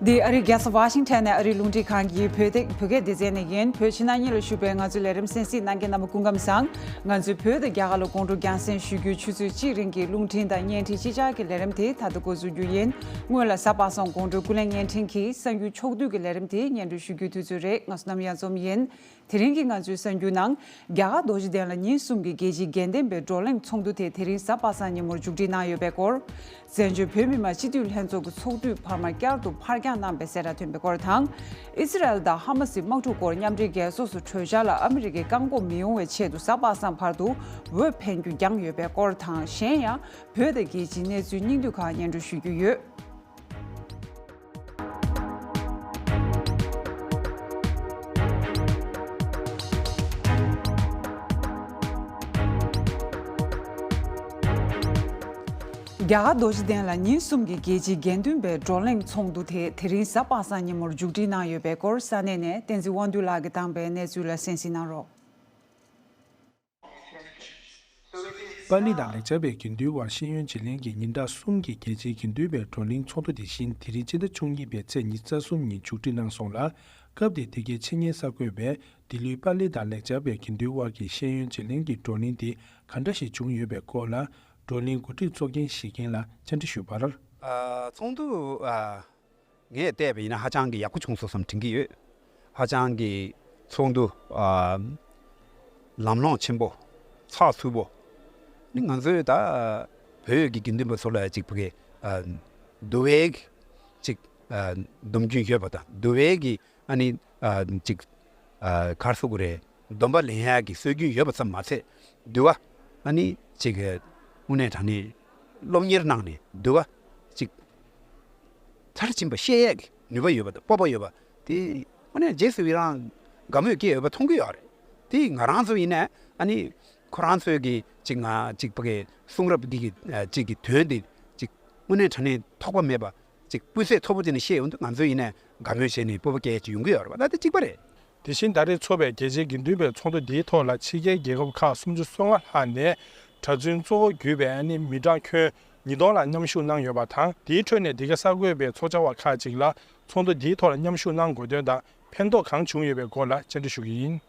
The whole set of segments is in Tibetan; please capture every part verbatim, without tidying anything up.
འདི་ཨ་རིའི་རྒྱལ་ས་ཝ་ཤིང་ཊོན་ནས་ཨ་རིའི་རླུང་འཕྲིན་ཁང་གི་བོད་སྡེ་བོད་སྐད་སྡེ་ཚན་ནས་ཡིན། བོད་ཕྱི་ནང་གཉིས་ལ་བཞུགས་པའི་ང་ཚོའི་ལས་རིམ་གསན་གཟིགས་གནང་མཁན་རྣམ་པ་སྐུ་ཁམས་བཟང་། ང་ཚོས་བོད་དང་རྒྱ་གར་ལ་དགོང་དྲོ་རྒྱང་སྲིང་ཞུ་རྒྱུའི་ཆུ་ཚོད་གཅིག་རིང་གི་རླུང་འཕྲིན་དང་བརྙན་འཕྲིན་གཅིག་ཆར་གྱི་ལས་རིམ་དེ་ད་དུ་འགོ་འཛུགས་རྒྱུ་ཡིན། སྔོན་ལ་གཟའ་པ་སངས་དགོང་དྲོའི་ཀུན་གླེང་བརྙན་འཕྲིན་གྱིས་གསར་འགྱུར་ཕྱོགས་བསྡུས་ཀྱི་ལས་རིམ་དེ་སྙན་སྒྲོན་ཞུ་རྒྱུའི་དུས་ཚོད་རེད། ང་ཚོ་ནམ་ཡང་འཛོམས་ཡིན། དེ་རིང་གི་ང་ཚོའི་གསར་འགྱུར་ནང་། རྒྱ་གར་རྡོ་རྗེ་གདན་ལ་ཉིན་གསུམ་གྱི་རྒྱལ་སྤྱིའི་དགེ་ལྡན་པའི་བགྲོ་གླེང་ཚོགས་འདུ་དེ་དེ་རིང་གཟའ་པ་སངས་ཉིན་མོར་མཇུག་སྒྲིལ་གནང་ཡོད་པའི་སྐོར། བཙན་བྱོལ་བོད་མི་མང་སྤྱི་འཐུས་ལྷན་ཚོགས་ཀྱི་ཚོགས་དུས་འཕར་མ་བསྐྱར་དུ་ཕར་འགྱངས་གནང་པའི་གསལ་བསྒྲགས་ཐོན་པའི་སྐོར་དང་། ཨི་སི་རལ་དང་ཧ་མ་སིའི་དམག་འཁྲུག་སྐོར་མཉམ་འབྲེལ་རྒྱལ་ཚོགས་སུ་གྲོས་འཆར་ལ་ཨ་མི་རི་ཀས་བཀག་འགོག་མི་ཡོང་བའི་ཆེད་དུ་གཟའ་པ་སངས་བར་དུ་འོས་འཕེན་རྒྱུ་བསྐྱངས་ཡོད་པའི་སྐོར་དང་། གཞན་ཡང་བོད་དང་རྒྱལ་སྤྱིའི་གནས་ཚུལ་སྙིང་བསྡུས་ཁག་སྙན་སྒྲོན་ཞུ་རྒྱུ་ཡོད། རྒྱ་གར་རྡོ་རྗེ་གདན་ལ་ཉིན་གསུམ་གྱི་རྒྱལ་སྤྱིའི་དགེ་འདུན་པའི་བགྲོ་གླེང་ཚོགས་འདུ་དེ་དེ་རིང་གཟའ་པ་སངས་ཉིན་མོར་མཇུག་སྒྲིལ་གནང་ཡོད་པའི་སྐོར་ས་གནས་ནས་བསྟན་འཛིན་དབང་འདུས་ལགས་ཀྱིས་བཏང་པའི་གནས་ཚུལ་ལ་གསན་གཟིགས་གནང་རོགས། པཱ་ལི་དང་ལེགས་སྦྱར་བའི་དགེ་འདུན་དབར་ཤེས་ཡོན་བརྗེ་ལེན་གྱི་ཉིན་གྲངས་གསུམ་གྱི་རྒྱལ་སྤྱིའི་དགེ་འདུན་པའི་བགྲོ་གླེང་ཚོགས་འདུ་དེ་བཞིན་དེ་རིང་སྤྱི་ཟླ་བཅུ་གཉིས་པའི་ཚེས་ཉི་ཤུ་རྩ་གསུམ་ཉིན་མཇུག་སྒྲིལ་གནང་སོང་ལ། སྐབས་དེའི་དེ་གའི་ཆེད་གཉེར་གསར་འགོད་པས་ལྡི་ལིའི་པཱ་ལི་དང་ལེགས་སྦྱར་བའི་དགེ་འདུན་དབར་གྱི་ཤེས་ཡོན་བརྗེ་ལེན་གྱི་བགྲོ་གླེང་དེ་ག་འདྲ་ཞིག་བྱུང་ཡོད་པའི་སྐོར་ལ། བགྲོ་གླེང་གོ་སྒྲིག་ཚོགས་ཆེན་བཞེས་མཁན་ལ་བཅར་འདྲི་ཞུས་པར། ཨ། ཚོགས་འདུ། ཨ། ངས་བལྟས་པ་ཡིན་ན་ཧ་ཅང་གི་ཡག་པོ་བྱུང་སོང་བསམ་དྲན་གྱི་ཡོད། ཧ་ཅང་གི་ཚོགས་འདུ། ཨ། ལམ་ལྷོང་ཆེན་པོ། ཚགས་ཚུད་པོ། ནི་ང་ཚོས་ད་བོད་ཀྱི་དགེ་འདུན་པ་ཚོ་ལ་ཅིག་བུ་གའི། ཨ། འདུལ་བའི་ཅིག་ཨ། སྡོམ་རྒྱུན་ཡོད་པ་དང་འདུལ་བའི་གི་ཨ་ནི། ཨ། ཅིག་ཨ། ག་རེ་ཟེར་དགོས་རེད། སྡོམ་པ་ལེན་ཡག་གི་སྲོལ་རྒྱུན་ཡོད་པ་ཙམ་མ་ཚད། འདུལ་བ་ཨ་ནི་ཅིག་དངོས་གནས་དྲང་གནས་སློབ་གཉེར་གནང་ནས་འདུལ་བ་ཅིག་མཐར་ཕྱིན་པ་ཤེས་ཡས་ཀྱི་ནུས་པ་ཡོད་པ་དང་སྤོབས་པ་ཡོད་པ་དེ་དངོས་གནས་རྗེས་སུ་ཡི་རང་དགའ་མོས་སྐྱེ་ཡོད་པ་མཐོང་གི་ཡོད་རེད། དེ་ང་རང་ཚོ་ཡིན་ནའི་ཨ་ནི་ཁོ་རང་ཚོའི་གི་ཅིག་ང་ཅིག་བུ་གའི་གསུང་རབ་འདི་གི་ཅིག་གི་དོན་དེ་ཅིག་དངོས་གནས་དྲང་གནས་ཐོགས་པ་མེད་པ་ཅིག་སྤུས་ཚད་མཐོ་པོ་དེ་ནས་བཤད་ཡོང་དུས་ང་ཚོ་ཡིན་ནའི་དགའ་མོས་བྱས་ནས་སྤོབས་པ་སྐྱེ་ཡས་ཅིག་ཡོང་གི་ཡོད་རེད་པ། ད་དེ་གཅིག་པ་རེད། དེ་བཞིན་ད་རེས་འཚོགས་པའི་རྒྱལ་སྤྱིའི་དགེ་འདུན་པའི་ཚོགས་འདུ་འདིའི་ཐོག་ལ་ཕྱི་རྒྱལ་རྒྱལ་ཁབ་ཁག་སུམ་ཅུ་སོ་ལྔ་ལྷག་ནས་གྲྭ་བཙུན་གཙོ་བོ་གྱུར་པའི་ཨ་ནི་མི་གྲངས་ཁྱོན་ཉིས་སྟོང་ལ་མཉམ་ཞུགས་གནང་ཡོད་པ་དང་། དེའི་ཁྲོད་ནས་འདི་ག་གསར་འགོད་པས་ཚོགས་བཅར་བ་ཁག་ཅིག་ལ་ཚོགས་འདུ་འདིའི་ཐོག་ལ་མཉམ་ཞུགས་གནང་དགོས་དོན་དང་ཕན་ཐོགས་གང་བྱུང་ཡོད་པའི་སྐོར་ལ་བཅར་འདྲི་ཞུ་གི་ཡིན།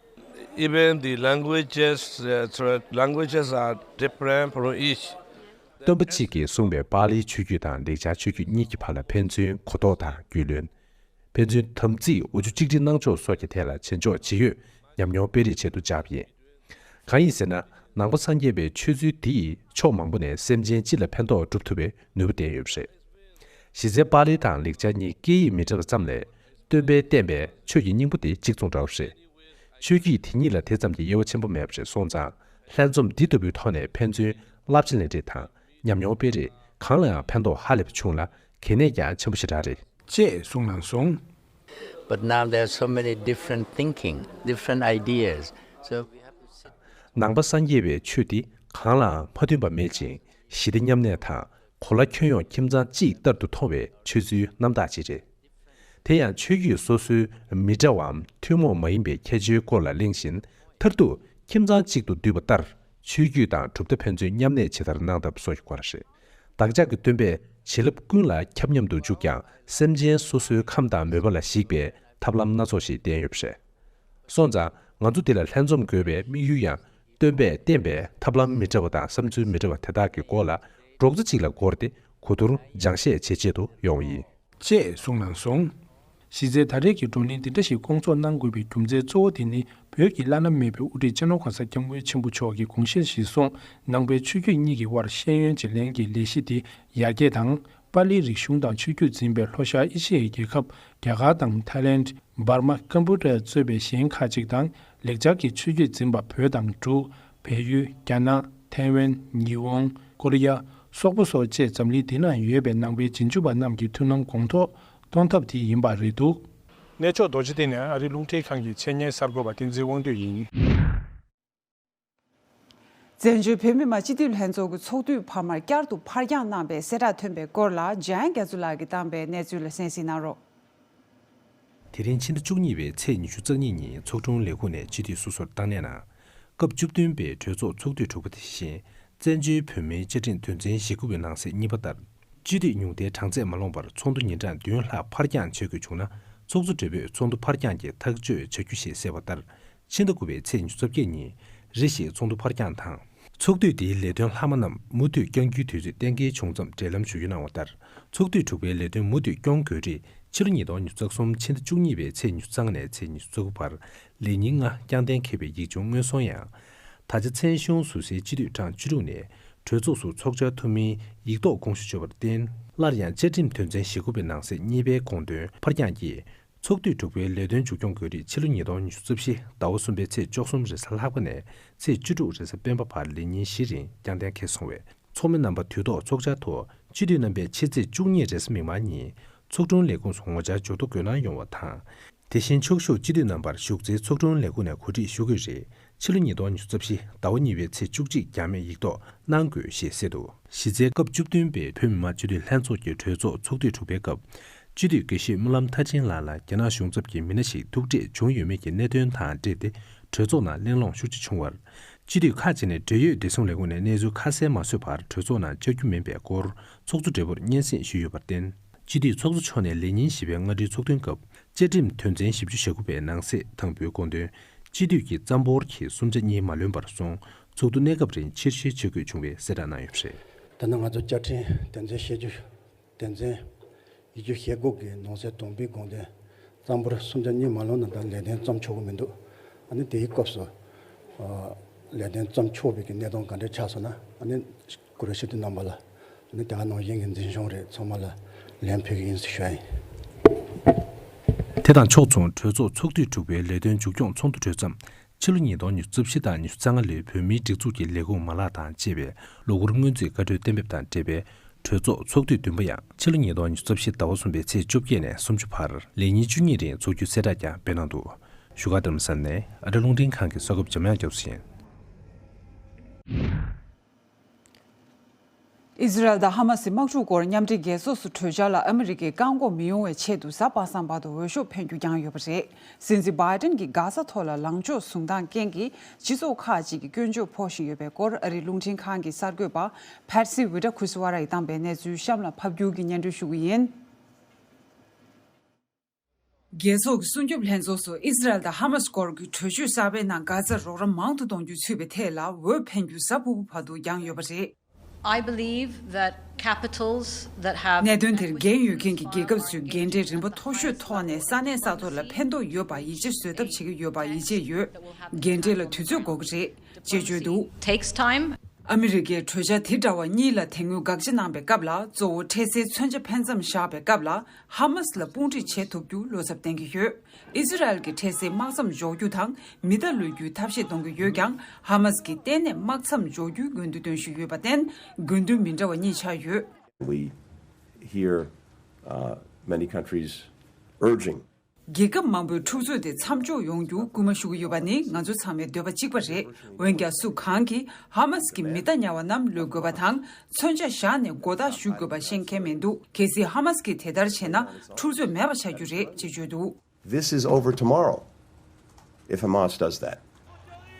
Even the languages, uh, through languages are different from each. སྟོན་པ་གཅིག་གིས་གསུངས་པའི་པཱ་ལིའི་ཆོས་བརྒྱུད་དང་ལེགས་སྦྱར་ཆོས་བརྒྱུད་གཉིས་ཀྱི་བར་ལ་ཕན་ཚུན་གོ་རྟོགས་དང་རྒྱུས་ལོན། ཕན་ཚུན་དམ་ཚིག་འུ་ཚུགས་གཅིག་སྒྲིལ་གནང་ཕྱོགས་སོགས་ཀྱི་ཐད་ལ་བྱེད་ཕྱོགས་ཇི་ཡོད་ཉམས་མྱོང་སྤེལ་རེས་ཆེད་དུ་བཅར་བ་ཡིན། གང་ཡིན་ཟེར་ན། ནང་པ་སངས་རྒྱས་པའི་ཆོས་ཚུལ་འདི་ཡིས་ཕྱོགས་མང་པོ་ནས་སེམས་ཅན་སྤྱི་ལ་ཕན་ཐོགས་སྒྲུབ་ཐུབ་པའི་ནུས་པ་ལྡན་ཡོད་པ་རེད། གཞི་རྩའི་པཱ་ལི་དང་ལེགས་སྦྱར་གཉིས་སྐད་ཡིག་མི་འདྲ་བ་ཙམ་ལས། སྟོན་པས་བསྟན་པའི་ཆོས་ཀྱི་སྙིང་པོ་དེ་གཅིག་མཚུངས་འདྲ་བ་རེད། ཆོས་བརྒྱུད་དེ་གཉིས་ལ་དེ་ཙམ་གྱི་དབྱེ་བ་ཆེན་པོ་མེད་པ་རེད་སོང་ཙང་། ལྷན་འཛོམས་འདི་ལྟ་བུའི་ཐོག་ནས་ཕན་ཚུན་བསླབ་བྱ་ལེན་རེས་དང་ཉམས་མྱོང་སྤེལ་རེས་གང་ལ་ཡང་ཕན་ཐོགས་ཧ་ལས་པ་བྱུང་ལ་གལ་གནད་ཀྱང་ཆེན་པོ་ཞེ་དྲག་རེད། ཅེས་གསུངས་གནང་སོང་། But now there are so many different thinking, different ideas. So we have to sit. ནང་པ་སངས་རྒྱས་པའི་ཆོས་འདི་གང་ལའང་མ་མཐུན་པ་མེད་ཅིང་ཞི་བདེ་མཉམ་གནས་དང་གོ་ལ་ཁྱོན་ཡོངས་ཁྱིམ་ཚང་གཅིག་ལྟར་དུ་མཐོང་བའི་ཆོས་ཚུལ་རྣམ་དག་ཅིག་རེད། དེ་ཡང་ཆོས་བརྒྱུད་སོ་སོའི་མི་འདྲ་བའམ་ཐུན་མོང་མ་ཡིན་པའི་ཁྱད་ཆོས་སྐོར་ལ་གླེང་བཞིན་མཐར་ཐུག་ཁྱིམ་ཚང་གཅིག་ཏུ་འདུས་པ་ལྟར་ཆོས་བརྒྱུད་དང་གྲུབ་མཐའ་ཕན་ཚུན་མཉམ་གནས་ཇི་ལྟར་གནང་ཐབས་སོགས་ཀྱི་སྐོར་རེད། བདག་ཅག་གི་སྟོན་པས་བྱིན་རླབས་ཀུན་ལ་ཁྱབ་མཉམ་དུ་འཇུག་ཀྱང་སེམས་ཅན་སོ་སོའི་ཁམས་དང་མོས་པ་ལ་གཞིགས་པའི་ཐབས་ལམ་སྣ་ཚོགས་ཤིག་བསྟན་ཡོད་པ་རེད། སོང་ཙང་ང་ཚོ་འདི་ལ་ལྷན་འཛོམས་དགོས་པའི་དམིགས་ཡུལ་ཡང་སྟོན་པས་བསྟན་པའི་ཐབས་ལམ་མི་འདྲ་བ་དང་བསམ་ཚུལ་མི་འདྲ་བ་དེ་དག་གི་སྐོར་ལ་རོགས་ཚོ་གཅིག་ལ་བསྐོར་ཏེ་གོ་བསྡུར་སྦྱང་བཤད་བྱེད་ཆེད་དུ་ཡོང་བ་ཡིན། ཅེས་གསུངས་གནང་སོང་། གཞི་རྩའི་ད་རེས་ཀྱི་བགྲོ་གླེང་འདི་འདྲ་ཞིག་སྐོང་ཚོགས་གནང་དགོས་པའི་རྒྱུ་མཚན་གཙོ་བོ་དེ་ནི་བོད་ཀྱི་བླ་ན་མེད་པའི་དབུ་ཁྲིད་སྤྱི་ནོར་གོང་ས་སྐྱབས་མགོན་ཆེན་པོ་མཆོག་གི་དགོངས་བཞེད་གཞིར་བཟུང་ནང་པའི་ཆོས་བརྒྱུད་གཉིས་ཀྱི་དབར་ཤེས་ཡོན་བརྗེ་ལེན་གྱི་ལས་གཞི་དེ་ཡར་རྒྱས་དང་། པཱ་ལིའི་རིག་གཞུང་དང་ཆོས་བརྒྱུད་འཛིན་པའི་ལྷོ་ཤར་ཨེ་ཤི་ཡའི་རྒྱལ་ཁབ་རྒྱ་གར་དང་ཐའི་ལེནྜ། འབར་མ། ཀམ་པུ་ཊར་གཙོས་པའི་གཞན་ཁག་ཅིག་དང་། ལེགས་སྦྱར་གྱི་ཆོས་བརྒྱུད་འཛིན་པ་བོད་དང་འབྲུག་བལ་ཡུལ། རྒྱ་ནག་ཐའེ་ཝན། ཉི་ཧོང་། ཀོ་རི་ཡ། སོག་པོ་སོགས་བཅས་འཛམ་གླིང་འདི་ན་ཡོད་པའི་ནང་པའི་རྗེས་འཇུག་པ་རྣམས་ཀྱི་མཐུན་ལམ་གོང་མཐོར་གཏོང་ཐབས་དེ་ཡིན་པ་རེད་འདུག། གནས་མཆོག་རྡོ་རྗེ་གདན་ནས་ཨ་རིའི་རླུང་འཕྲིན་ཁང་གི་ཆེད་གཉེར་གསར་འགོད་པ་བསྟན་འཛིན་དབང་འདུས་ཡིན། བཙན་བྱོལ་བོད་མི་མང་སྤྱི་འཐུས་ལྷན་ཚོགས་ཀྱི་ཚོགས་དུས་འཕར་མ་བསྐྱར་དུ་ཕར་འགྱངས་གནང་པའི་གསལ་བསྒྲགས་ཐོན་པའི་སྐོར་ལ་འཇམ་དབྱངས་རྒྱ་མཚོ་ལགས་ཀྱིས་བཏང་པའི་གནས་ཚུལ་ལ་གསན་གཟིགས་གནང་རོགས། དེ་རིང་ཕྱི་ཟླ་བཅུ་གཉིས་པའི་ཚེས་ཉི་ཤུ་རྩ་གཉིས་ཉིན་ཚོགས་དྲུང་ལས་ཁུངས་ནས་སྤྱི་འཐུས་སོ་སོར་བཏང་གནས་གནང་། སྐབས་བཅུ་བདུན་པའི་གྲོས་ཚོགས་ཚོགས་དུས་དྲུག་པ་དེ་བཞིན་བཙན་བྱོལ་བོད་མིའི་བཅའ་ཁྲིམས་དོན་ཚན་ཞེ་དགུ་པའི་ནང་གསེས་གཉིས་པ་ལྟར། སྤྱི་འཐུས་ཉུང་མཐའི་གྲངས་ཚད་མ་ལོངས་པར་ཚོགས་འདུ་ཉིན་གྲངས་བདུན་ལྷག་ཕར་འགྱངས་བྱེད་དགོས་བྱུང་ན། ཚོགས་གཙོ་སྦྲེལ་པོས་ཚོགས་འདུ་ཕར་འགྱངས་ཀྱི་ཐག་གཅོད་བྱ་རྒྱུ་ཞེས་གསལ་བ་ལྟར། ཕྱི་ཟླ་དགུ་པའི་ཚེས་ཉི་ཤུ་རྩ་བརྒྱད་ཉིན། རེ་ཞིག་ཚོགས་འདུ་ཕར་འགྱངས་དང་། ཚོགས་དུས་འདིའི་ལས་དོན་ལྷག་མ་རྣམས་མུ་མཐུད་བསྐྱང་རྒྱུའི་དུས་ཚོད་གཏན་འཁེལ་བྱུང་ཙམ་འབྲེལ་ལམ་ཞུ་རྒྱུ་གནང་བ་ལྟར། ཚོགས་དུས་དྲུག་པའི་ལས་དོན་མུ་མཐུད་སྐྱོང་དགོས་རིགས་ཕྱི་ལོ་ཉིས་སྟོང་ཉི་ཤུ་རྩ་གསུམ་ཕྱི་ཟླ་བཅུ་གཉིས་པའི་ཚེས་ཉི་ཤུ་རྩ་ལྔ་ནས་ཚེས་ཉི་ཤུ་རྩ་དགུ་བར་ལས་ཉིན་ལྔ་བསྐྱངས་གཏན་འཁེལ་བའི་ཡིག་ཆུང་སྔོན་སོང་ཡང་། ད་ཆ་མཚན་གཞུང་ཟུར་སའི་སྤྱི་འཐུས་གྲངས་བཅུ་དྲུག་ནས་གྲོས་ཚོགས་སུ་ཚོགས་བཅར་ཐུབ་མིན་ཡིག་ཐོག་དགོངས་ཞུ་བྱས་པར་བརྟེན། སླར་ཡང་བཅའ་ཁྲིམས་དོན་ཚན་ཞེ་དགུ་པའི་ནང་གསེས་གཉིས་པའི་དགོངས་དོན་ཕར་འགྱངས་ཀྱིས། ཚོགས་དུས་དྲུག་པའི་ལས་དོན་མཇུག་སྐྱོང་དགོས་རིགས་ཕྱི་ལོ་ཉིས་སྟོང་ཉི་ཤུ་རྩ་བཞི་ཟླ་བ་གསུམ་པའི་ཚེས་བཅུ་གསུམ་རེས་གཟའ་ལྷག་པ་ནས་ཚེས་བཅུ་དྲུག་རེས་གཟའ་སྤེན་པ་བར་ལས་ཉིན་བཞི་རིང་བསྐྱངས་གཏན་འཁེལ་སོང་བས། ཚོགས་མི་རྣམ་པ་དུས་ཐོག་ཚོགས་བཅར་ཐོག་སྤྱི་འཐུས་རྣམ་པས་ཕྱི་ཚེས་བཅུ་གཉིས་རེས་གཟའ་མིག་དམར་ཉིན་ཚོགས་དྲུང་ལས་ཁུངས་སུ་ངོ་བཅར་འབྱོར་ཐོ་འགོད་གནང་ཡོང་བ་དང་། དེ་བཞིན་ཕྱོགས་བཞུགས་སྤྱི་འཐུས་རྣམ་པར་བཞུགས་སའི་ཚོགས་དྲུང་ལས་ཁུངས་ནས་གོ་སྒྲིག་ཞུ་དགོས་རིགས་ཕྱི་ལོ་ཉིས་སྟོང་ཉི་ཤུ་རྩ་བཞི་ཟླ་བ་གཉིས་པའི་ཚེས་བཅུ་གཅིག་འགྱངས་མེད་ཡིག་ཐོག་གནང་དགོས་ཞེས་གསལ་འདུག་གཞི་རྩའི་སྐབས་བཅུ་བདུན་པའི་བོད་མི་མང་སྤྱི་འཐུས་ལྷན་ཚོགས་ཀྱི་གྲོས་ཚོགས་ཚོགས་དུས་དྲུག་པའི་སྐབས། སྤྱི་འཐུས་དགེ་བཤེས་སྨོན་ལམ་མཐར་ཕྱིན་ལགས་ལ་རྒྱ་ནག་གཞུང་ཚབ་ཀྱི་མི་སྣ་ཞིག་ཐུག་འཕྲད་བྱུང་ཡོད་མེད་ཀྱི་གནད་དོན་དང་འབྲེལ་ཏེ་གྲོས་ཚོགས་ནང་གླེང་སློང་ཤུགས་ཆེ་བྱུང་བར། སྤྱི་འཐུས་ཁག་ཅིག་ནས་འབྲེལ་ཡོད་བདེ་སྲུང་ལས་ཁུངས་ནས་གནས་ཚུལ་ཁ་གསལ་མ་བཟོས་བར་གྲོས་ཚོགས་ནང་བཅར་རྒྱུ་མིན་པའི་སྐོར་ཚོགས་གཙོ་སྦྲེལ་པོར་སྙན་སེང་ཞུས་ཡོད་པར་བརྟེན། སྤྱི་འཐུས་ཚོགས་གཙོ་མཆོག་ནས་ལས་ཉིན་བཞི་པའི་སྔ་དྲོའི་ཚོགས་ཐུན་སྐབས་བཅའ་ཁྲིམས་དོན་ཚན་བཞི་བཅུ་ཞེ་དགུ་པའི་ནང་གསེས་དང་པོའི་དགོངས་དོན། སྤྱི་འཐུས་ཀྱི་རྩ་འབོར་གྱི་གསུམ་ཆ་གཉིས་མ་ལོན་པར་སོང་ཚོགས་འདུ་གནས་སྐབས་རིང་ཕྱིར་བཤོལ་བྱེད་དགོས་བྱུང་བའི་གསལ་བསྒྲགས་གནང་ཡོད་པ་རེད། ད་ནི་ང་ཚོ་བཅའ་ཁྲིམས་དོན་ཚན་བཞི་བཅུ། དོན་ཚན་བཞི་བཅུ་ཞེ་དགུ་གི་ནང་གསེས་དང་པོའི་དགོངས་དོན་རྩ་འབོར་གསུམ་ཆ་གཉིས་མ་ལོན་ན་ད་ལས་དོན་བརྩམས་ཆོག་གི་མི་འདུག་ཨ་ནི་དེའི་སྐབས་སུ་ཨ་ལས་དོན་བརྩམས་ཆོག་པའི་གི་གནས་སྟངས་ག་འདྲ་ཆགས་སོང་ན་ཨ་ནི་གུ་རུ་ཞུ་དུས་རྣམ་པ་ལ་ཨ་ནི་དེ་ག་ནང་བཞིན་གྱི་འཛིན་སྐྱོང་རེད་ཚང་མ་ལ་ལན་ཕུལ་གི་ཡིན་ཟེར་ཞུ་ཡ་ཡིན། དེ་དང་ཕྱོགས་མཚུངས་གྲོས་ཚོགས་ཚོགས་དུས་དྲུག་པའི་ལས་དོན་མཇུག་སྐྱོང་ཚོགས་འདུ་གྲོལ་མཚམས། ཕྱི་ལོ་ཉིས་སྟོང་ཉི་ཤུ་རྩ་བཞི་དང་ཉི་ཤུ་རྩ་ལྔ་ལོའི་བོད་མིའི་སྒྲིག་འཛུགས་ཀྱི་ལས་ཁུངས་མ་ལག་དང་བཅས་པའི་ལོ་འཁོར་སྔོན་རྩིས་བཀའ་འཁྲོལ་གཏན་འབེབས་དང་འབྲེལ་བའི་གྲོས་ཚོགས་ཚོགས་དུས་བདུན་པ་ཡང་ཕྱི་ལོ་ཉིས་སྟོང་ཉི་ཤུ་རྩ་བཞི་ཟླ་བ་གསུམ་པའི་ཚེས་བཅོ་བརྒྱད་ནས་སུམ་ཅུ་བར་ལས་ཉིན་བཅུ་གཉིས་རིང་འཚོགས་རྒྱུའི་གསལ་བསྒྲགས་ཀྱང་སྤེལ་གནང་འདུག་བཞུགས་སྒར་རྡ་རམ་ས་ལ་ནས་ཨ་རི་རླུང་འཕྲིན་ཁང་གི་གསར་འགོད་པ་འཇམ་དབྱངས་རྒྱ་མཚོ་ཡིན། ཨི་ཟི་རལ་དང་ཧ་མ་སི་དམག་འཁྲུག་སྐོར་མཉམ་འབྲེལ་རྒྱལ་ཚོགས་སུ་གྲོས་འཆར་ལ་ཨ་མི་རི་ཀས་བཀག་འགོག་མི་ཡོང་བའི་ཆེད་དུ་གཟའ་པ་སངས་བར་དུ་འོས་ཤོག་འཕེན་རྒྱུ་བསྐྱངས་ཡོད་པ་རེད། སྲིད་འཛིན་བྷའི་ཏན་གྱིས་གྷ་ས་ཐོག་ལ་ལངས་ཕྱོགས་བཟུང་སྟངས་རྐྱེན་གྱིས་སྤྱི་ཚོགས་ཁག་ཅིག་གི་སྐྱོན་བརྗོད་ཕོག་བཞིན་ཡོད་པའི་སྐོར་ཨ་རིའི་རླུང་འཕྲིན་ཁང་གི་གསར་འགོད་པ་ཕེ་སི་ཝི་ཏྲ་ཁུ་སི་ཝ་ར་ཡིས་བཏང་པའི་གནས་ཚུལ་གཤམ་ལ་ཕབ་སྒྱུར་གྱིས་སྙན་སྒྲོན་ཞུ་གི་ཡིན། རྒྱལ་ཚོགས་ཀྱི་སྲུང་སྐྱོབ་ལྷན་ཚོགས་སུ་ཨི་ཟི་རལ་དང་ཧ་མ་སི་སྐོར་གྱི་གྲོས་ཆོད་གསར་པའི་ནང་གྷ་ཛར་རོགས་རམ་མང་དུ་གཏོང་རྒྱུ་ཚུད་པའི་ཐད་ལ་འོས་འཕེན་རྒྱུ་གཟའ་ཕུར་བུ་བར་དུ་འགྱངས་ཡོད་པ་རེད། I believe that capitals that have གནད་དོན་དེར་འགན་ཡོད་མཁན་གྱི་རྒྱལ་ཁབ་ཚོས་འགན་འཁྲི་རིམ་པ་མཐོ་ཤོས་ཐོག་ནས་ས་གནས་ས་ཐོག་ལ་ཕན་ཐོགས་ཡོད་པ་ཡིད་ཆེས་བཟོ་ཐབས་བྱེད་ཀྱི་ཡོད་པ་ཡིད་ཆེས་ཡོད། འགན་འཁྲི་ལ་དུས་ཚོད་འགོར་གྱི་རེད། ཅེས་བརྗོད་འདུག takes time. ཨ་མི་རི་ཀས་གྲོས་འཆར་དེ་འདྲ་བ་གཉིས་ལ་དེ་སྔོན་དགག་བྱ་གནང་པའི་སྐབས་ལ་གཙོ་བོ་འཕྲལ་སེལ་མཚོན་ཆ་འཕེན་མཚམས་བཞག་པའི་སྐབས་ལ་ཧ་མ་སི་ལ་དཔུང་སྒྲིག་བྱེད་ཐུབ་རྒྱུ་བློ་འཚབ་བསྟན་གྱི་ཡོད། ཨི་ཟི་རལ་གྱིས་འཕྲལ་སེལ་དམག་མཚམས་འཇོག་རྒྱུ་དང་མི་རྟ་གློད་རྒྱུའི་ཐབས་ཤེས་གཏོང་གི་ཡོད་ཀྱང་ཧ་མ་སི་གིས་གཏན་ནས་དམག་མཚམས་འཇོག་རྒྱུའི་དགོས་འདུན་བཏོན་བཞིན་ཡོད་པར་བརྟེན་དགོས་འདུན་མི་འདྲ་བ་གཉིས་ཆགས་ཡོད། We hear uh, many countries urging རྒྱལ་ཁབ་མང་པོས་འཁྲུག་རྩོད་དེ་མཚམས་འཇོག་ཡོང་རྒྱུ་སྐུལ་མ་ཞུ་གི་ཡོད་པ་ནི་ང་ཚོ་ཚང་མའི་འདོད་པ་གཅིག་པ་རེད། འོན་ཀྱང་སུ་གང་གིས་ཧ་མ་སི་གི་མི་རྟ་ཉར་བ་རྣམས་གློད་དགོས་པ་དང་མཚོན་ཆ་བཞག་ནས་མགོ་བཏགས་གཞུ་དགོས་པ་ཤེས་མཁན་མི་འདུག་གལ་སྲིད་ཧ་མ་སི་གིས་དེ་ལྟར་བྱས་ན་འཁྲུག་རྩོད་མེད་པ་ཆགས་རྒྱུ་རེད་ཅེས་བརྗོད་འདུག This is over tomorrow if Hamas does that.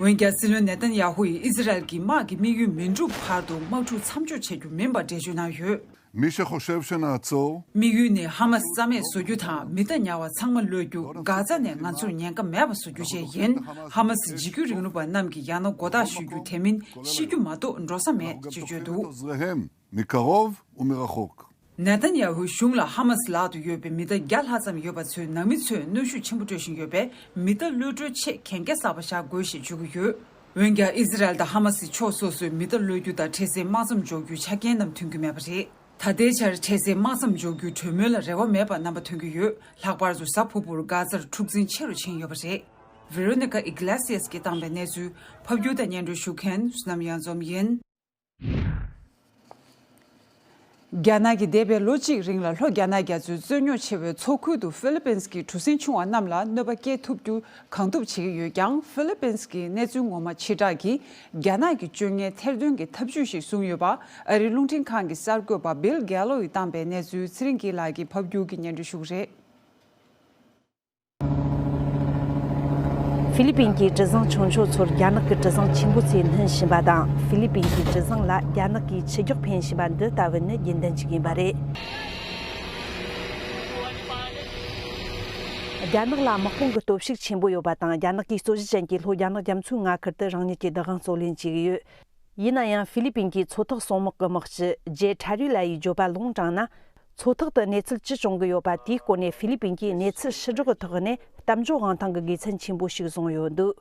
འོན་ཀྱང་སྲིད་བློན་ནེ་ཐན་ཡ་ཧུ་ཡིས་ཨི་ཟི་རལ་གྱི་དམག་གི་དམིགས་ཡུལ་མི་འགྲུབ་བར་དུ་དམག་འཁྲུག་མཚམས་འཇོག་བྱེད་རྒྱུ་མིན་པར་འགྲེལ་བརྗོད་གནང་ཡོད། מי שחושב שנעצור དམིགས་ཡུལ་ནི་ཧ་མ་སི་རྩ་མེད་བཟོ་རྒྱུ་དང་མི་རྟ་ཉར་བ་ཚང་མ་གློད་རྒྱུ། གྷ་ཛ་ནས་ང་ཚོར་ཉེན་ཁ་མེད་པ་བཟོ་རྒྱུ་བཅས་ཡིན། ཧ་མ་སི་འཇིགས་སྐུལ་རིང་ལུགས་པ་རྣམས་ཀྱིས་ཡང་ན་མགོ་བཏགས་གཞུ་རྒྱུ་དེ་མིན་ཤི་རྒྱུ་མ་གཏོགས་འགྲོ་ས་མེད་ཅེས་བརྗོད་འདུག וזריהם מקרוב ומרחוק. ནེ་ཐན་ཡ་ཧུའི་གཞུང་ལ་ཧ་མ་སི་ལག་ཏུ་ཡོད་པའི་མི་རྟ་བརྒྱ་ལྷག་ཙམ་ཡོད་པ་ཚོའི་ནང་མི་ཚོས་གནོན་ཤུགས་ཆེན་པོ་སྤྲོད་བཞིན་ཡོད་པས་མི་རྟ་གློད་གྲོལ་ཆེད་གན་རྒྱ་གསར་པ་བཞག་དགོས་ཞེས་བརྗོད་ཀྱི་ཡོད། འོན་ཀྱང་ཨི་ཟི་རལ་དང་ཧ་མ་སི་ཕྱོགས་སོ་སོས་མི་རྟ་གློད་རྒྱུ་དང་འཕྲལ་སེལ་དམག་མཚམས་འཇོག་རྒྱུའི་ཆ་རྐྱེན་རྣམས་མཐུན་གྱི་མེད་པ་རེད། ད་ལྟའི་ཆར་འཕྲལ་སེལ་དམག་མཚམས་འཇོག་རྒྱུའི་གྲོས་མོལ་ལ་རེ་བ་མེད་པ་རྣམ་པ་ཐོན་གྱི་ཡོད། ལྷག་པར་དུ་གཟའ་ཕུར་བུར་གྷ་ཛར་འཁྲུག་འཛིང་ཆེ་རུ་ཕྱིན་ཡོད་པ་རེད། Veronica Iglesias གྱིས་བཏང་པའི་གནས་ཚུལ་ཕབ་སྒྱུར་དང་སྙན་སྒྲོན་ཞུ་མཁན་བསོད་ནམས་གཡང་འཛོམས་ཡིན། རྒྱ་ནག་གིས་འདས་པའི་ལོ་གཅིག་རིང་ལ་ལྷོ་རྒྱ་ནག་རྒྱ་མཚོའི་རྩོད་རྙོག་ཆེ་བའི་མཚོ་ཁུལ་དུ་ཧྥི་ལི་པིན་གྱི་གྲུ་གཟིངས་ཆུང་བ་རྣམས་ལ་གནོད་པ་སྐྱེལ་ཐུབ་རྒྱུ་གང་ཐུབ་བྱེད་ཀྱི་ཡོད་ཀྱང་ཧྥི་ལི་པིན་གྱི་གནས་ཚུལ་ངོ་མ་ཕྱིར་བསྒྲགས་ཀྱིས་རྒྱ་ནག་གི་སྤྱོད་ངན་ཐེར་འདོན་གྱི་ཐབས་ཇུས་ཤིག་བཟུང་ཡོད་པ་ཨ་རིའི་རླུང་འཕྲིན་ཁང་གི་གསར་འགོད་པ་Bill Gallo ཡིས་བཏང་པའི་གནས་ཚུལ་ཚེ་རིང་སྐྱིད་ལགས་ཀྱིས་ཕབ་སྒྱུར་གྱིས་སྙན་སྒྲོན་ཞུ་གི་རེད། ཧྥི་ལི་པིན་གྱི་གྲུ་གཟིངས་ཆུང་ཆུང་ཚོར་རྒྱ་ནག་གི་གྲུ་གཟིངས་ཆེན་པོ་ཚོས་སྣུན་བྱིན་པ་དང་། ཧྥི་ལི་པིན་གྱི་གྲུ་གཟིངས་ལ་རྒྱ་ནག་གིས་ཆུ་རྒྱག་འཕེན་བཞིན་པ་འདི་ལྟ་བུ་ནི་རྒྱུན་ལྡན་ཞིག་ཡིན་པ་རེད། རྒྱ་ནག་ལ་དམག་དཔུང་གི་སྟོབས་ཤུགས་ཆེན་པོ་ཡོད་པ་དང་། རྒྱ་ནག་གིས་རྩོད་གཞི་ཅན་གྱི་ལྷོ་རྒྱ་ནག་རྒྱ་མཚོའི་མངའ་ཁུལ་དུ་རང་ཉིད་ཀྱི་བདག་དབང་རྩོད་ལེན་བྱེད་ཀྱི་ཡོད། ཡིན་ན་ཡང་ཧྥི་ལི་པིན་གྱི་མཚོ་ཐོག་སྲུང་དམག་གི་དམག་སྤྱི་ཇེ་ཁྲ་རུ་ལ་ཡིས་བརྗོད་པ་ལུང་དྲངས་ན། མཚོ་ཐོག་ཏུ་གནས་ཚུལ་ཅི་བྱུང་གི་ཡོད་པ་དེའི་སྐོར་ནས་ཧྥི་ལི་པིན་གྱིས་གནས་ཚུལ་ཕྱིར་སྒྲོག་གི་ཐོག་ནས་གཏམ་བརྗོད་དབང་ཐང་གི་དགེ་མཚན་ཆེན་པོ་ཞིག་བཟུང་ཡོད་འདུག།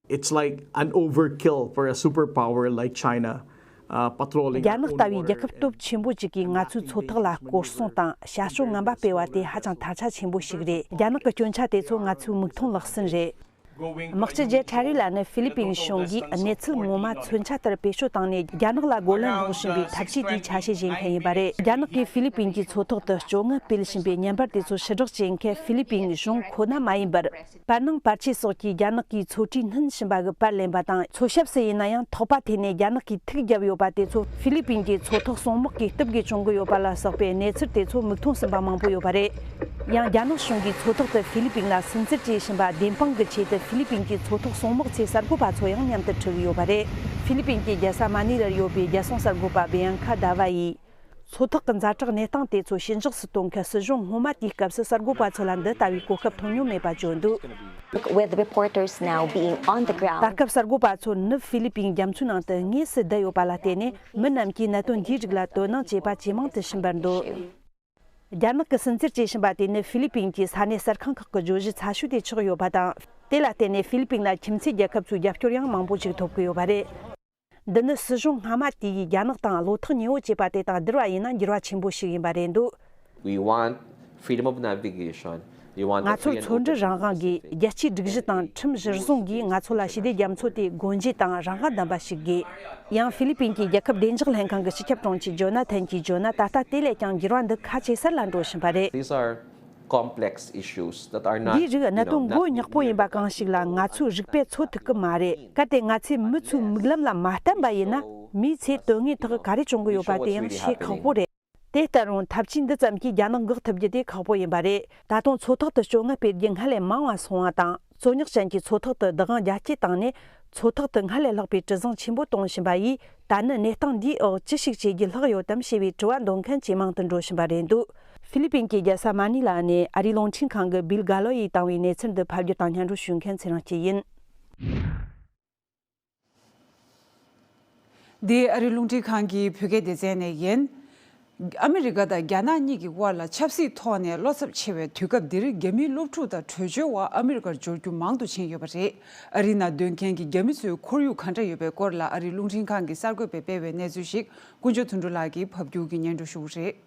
It's like an overkill for a superpower like China, uh, patrolling རྒྱ་ནག་ལྟ་བུའི་རྒྱལ་ཁབ་སྟོབས་ཆེན་པོ་ཅིག་གིས་ང་ཚོའི་མཚོ་ཐོག་ལ་སྐོར་སྲུང་དང་བྱ་སྤྱོད་ངན་པ་སྤེལ་བ་དེ་ཧ་ཅང་ཐལ་ཆ་ཆེན་པོ་ཞིག་རེད། རྒྱ་ནག་གི་སྐྱོན་ཆ་དེ་ཚོ་ང་ཚོའི་མིག་མཐོང་ལག་ཟིན་རེད། དམག་སྤྱི་ཇེ་ཁྲ་རུ་ལ་ནི་ཧྥི་ལི་པིན་གཞུང་གིས་གནས་ཚུལ་ངོ་མ་མཚོན་ཆ་ལྟར་བེད་སྤྱོད་བཏང་ནས། རྒྱ་ནག་ལ་རྒོལ་ལན་སློག་བཞིན་པའི་ཐབས་ཇུས་དེའི་ཆ་ཤས་བཞེས་མཁན་ཡིན་པ་རེད། རྒྱ་ནག་གིས་ཧྥི་ལི་པིན་གྱི་མཚོ་ཐོག་ཏུ་སྤྱོད་ངན་སྤེལ་བཞིན་པའི་བརྙན་པར་དེ་ཚོ་ཕྱིར་བསྒྲགས་བྱེད་མཁན་ཧྥི་ལི་པིན་གཞུང་ཁོ་ན་མ་ཡིན་པར། པར་སྣང་པར་ཆས་སོགས་ཀྱིས་རྒྱ་ནག་གིས་མཚོ་གྲུའི་སྣུན་ཕྱིན་པ་གི་པར་ལེན་པ་དང་། མཚོ་ཞབས་སུ་ཡིན་ན་ཡང་ཐོག་པ་ཐེ་ནས་རྒྱ་ནག་གིས་ཐུག་བརྒྱབ་ཡོད་པ་དེ་ཚོ་ཧྥི་ལི་པིན་གྱི་མཚོ་ཐོག་སྲུང་དམག་གི་སྟབས་ཀྱིས་བྱུང་གི་ཡོད་པ་ལ་སོགས་པའི་གནས་ཚུལ་དེ་ཚོ་མིག་མཐོང་ཟིན་པ་མང་པོ་ཡོད་པ་རེད། ཡང་རྒྱ་ནག་གཞུང་གིས་མཚོ་ཐོག་ཏུ་ཧྥི་ལི་པིན་ལ་སུན་གཙེར་བྱེད་བཞིན་པ་བདེན་དཔང་གི་ཆེད་དུ་ཧྥི་ལི་པིན་གྱི་མཚོ་ཐོག་སྲུང་དམག་ཚོའི་གསར་འགོད་པ་ཚོ་ཡང་མཉམ་དུ་ཁྲིད་ཀྱི་ཡོད་པ་རེད། ཧྥི་ལི་པིན་གྱི་རྒྱལ་ས་མ་ནི་ལར་ཡོད་པའི་རྒྱལ་སྲུང་གསར་འགོད་པ་བྷི་ཡན་ཁ་དཱ་ཝ་ཡིས། མཚོ་ཐོག་གི་ཛ་དྲག་གནས་སྟངས་དེ་ཚོ་ཞི་འཇགས་སུ་གཏོང་མཁན་སྲིད་གཞུང་སྔོན་མ་དེའི་སྐབས་སུ་གསར་འགོད་པ་ཚོ་ལ་འདི་ལྟ་བུའི་གོ་སྐབས་ཐོབ་མྱོང་མེད་པ་བརྗོད་འདུག། With reporters now being on the ground. ད་སྐབས་གསར་འགོད་པ་ཚོ་ནུབ་ཧྥི་ལི་པིན་རྒྱ་མཚོའི་ནང་དུ་དངོས་སུ་བསྡད་ཡོད་པ་ལ་བརྟེན་ནས། མི་རྣམས་ཀྱིས་གནད་དོན་འདིའི་རིགས་ལ་དོ་སྣང་བྱེད་པ་ཇེ་མང་དུ་ཕྱིན་པར་འདོད། རྒྱ་ནག་གིས་སུན་གཙེར་བྱེད་བཞིན་པ་དེ་ནི་ཧྥི་ལི་པིན་གྱི་ས་གནས་གསར་ཁང་ཁག་གི་བརྗོད་གཞི་ཚ་ཤོས་དེ་ཆགས་ཡོད་པ་དང་། དེ་ལ་བརྟེན་ནས་ཧྥི་ལི་པིན་ལ་ཁྱིམ་མཚེས་རྒྱལ་ཁབ་ཚོའི་རྒྱབ་སྐྱོར་ཡང་མང་པོ་ཞིག་ཐོབ་ཀྱི་ཡོད་པ་རེད། འདི་ནི་སྲིད་གཞུང་སྔ་མ་དེ་ཡིས་རྒྱ་ནག་དང་བློ་ཐག་ཉེ་བོ་བྱས་པ་དེ་དང་བསྡུར་བ་ཡིན་ན་འགྱུར་བ་ཆེན་པོ་ཞིག་ཡིན་པ་རེད་འདུག། We want freedom of navigation. We want a ང་ཚོར་free and མཚོ་འགྲུལ་open རང་དབང་གིས། Pacific. རྒྱལ་སྤྱིའི་སྒྲིག་གཞི་དང་ཁྲིམས་གཞིར་བཟུང་གིས་ང་ཚོ་ལ་ཞི་བདེ་རྒྱ་མཚོ་དེ་སྒོ་འབྱེད་དང་རང་དབང་ལྡན་པ་ཞིག་དགོས། ཡང་ཧྥི་ལི་པིན་གྱི་རྒྱལ་ཁབ་བདེ་འཇགས་ལྷན་ཁང་གི་སྤྱི་ཁྱབ་དྲུང་ཆེ་ཇོ་ན་ཐན་གྱིས་བརྗོད་ན། ད་ལྟ་དེ་ལས་ཀྱང་འགྱུར་བ་འདི་ཁ་ཆེ་སར་ལ་འགྲོ་བཞིན་པ་རེད། These are complex issues that are not འདིའི་རིགས་གནད་དོན་མགོ་ཉག་པོ་ཡིན་པ་གང་ཞིག་ལ་ང་ཚོའི་རིག་པས་འཚོལ་ཐུབ་ཀྱི་མ་རེད། གལ་ཏེ་ང་ཚོས་མི་ཚོའི་མིག་ལམ་ལ་མ་བསྟན་པ་ཡིན་ན། མིའི་ཚེ་དོན་དངོས་ཐོག་ག་རེ་བྱུང་གི་ཡོད་པ་དེ་ཡང་ཤེས་ཁག་པོ་རེད། དེ་ལྟ་རུང་ཐབས་ཇུས་འདི་ཙམ་གྱིས་རྒྱ་ནག་འགག་ཐུབ་རྒྱུ་དེ་ཁག་པོ་ཡིན་པ་རེད། ད་དུང་མཚོ་ཐོག་ཏུ་སྤྱོད་ངན་སྤེལ་རྒྱུ་སྔར་ལས་མང་བ་སོང་བ་དང་། རྩོད་རྙོག་ཅན་གྱི་མཚོ་ཐོག་ཏུ་བདག་དབང་རྒྱ་སྐྱེད་བཏང་ནས། མཚོ་ཐོག་ཏུ་སྔར་ལས་ལྷག་པའི་གྲུ་གཟིངས་ཆེན་པོ་གཏོང་བཞིན་པ་ཡིས། ད་ནི་གནས་སྟངས་འདིའི་འོག་ཅི་ཞིག་བྱེད་རྒྱུ་ལྷག་ཡོད་དམ་ཞེས་པའི་དྲི་བ་འདོན་མཁན་ཇེ་མང་དུ་འགྲོ་བཞིན་པ་རེད་འདུག། ཧྥི་ལི་པིན་གྱི་རྒྱལ་ས་མ་ནི་ལ་ནས་ཨ་རིའི་རླུང་འཕྲིན་ཁང་གི་བིལ་གྷ་ལོ་ཡིས་བཏང་བའི་གནས་ཚུལ་འདི་ཕབ་བསྒྱུར་དང་སྙན་སྒྲོན་ཞུ་མཁན་ཚེ་རིང་སྐྱིད་ཡིན། འདི་ཨ་རིའི་རླུང་འཕྲིན་ཁང་གི་བོད་སྐད་སྡེ་ཚན་ནས་ཡིན། ཨ་མི་རི་ཀ་དང་རྒྱ་ནག་གཉིས་ཀྱི་དབར་ལ་ཆབ་སྲིད་ཐོག་ནས་བློ་འཚབ་ཆེ་བའི་དུས་སྐབས་འདིར། རྒྱ་མིའི་སློབ་ཕྲུག་དང་བྲོས་བྱོལ་བ་ཨ་མི་རི་ཀར་འབྱོར་རྒྱུ་མང་དུ་ཕྱིན་ཡོད་པ་རེད། ཨ་རིའི་ནང་སྡོད་མཁན་གྱི་རྒྱ་མི་ཚོའི་ཁོར་ཡུག་ག་འདྲ་ཡོད་པའི་སྐོར་ལ། ཨ་རིའི་རླུང་འཕྲིན་ཁང་གི་གསར་འགོད་པས་སྤེལ་བའི་གནས་ཚུལ་ཞིག་དཀོན་མཆོག་དོན་གྲུབ་ལགས་ཀྱིས་ཕབ་བསྒྱུར་གྱིས་སྙན་སྒྲོན་ཞུ་གི་རེད།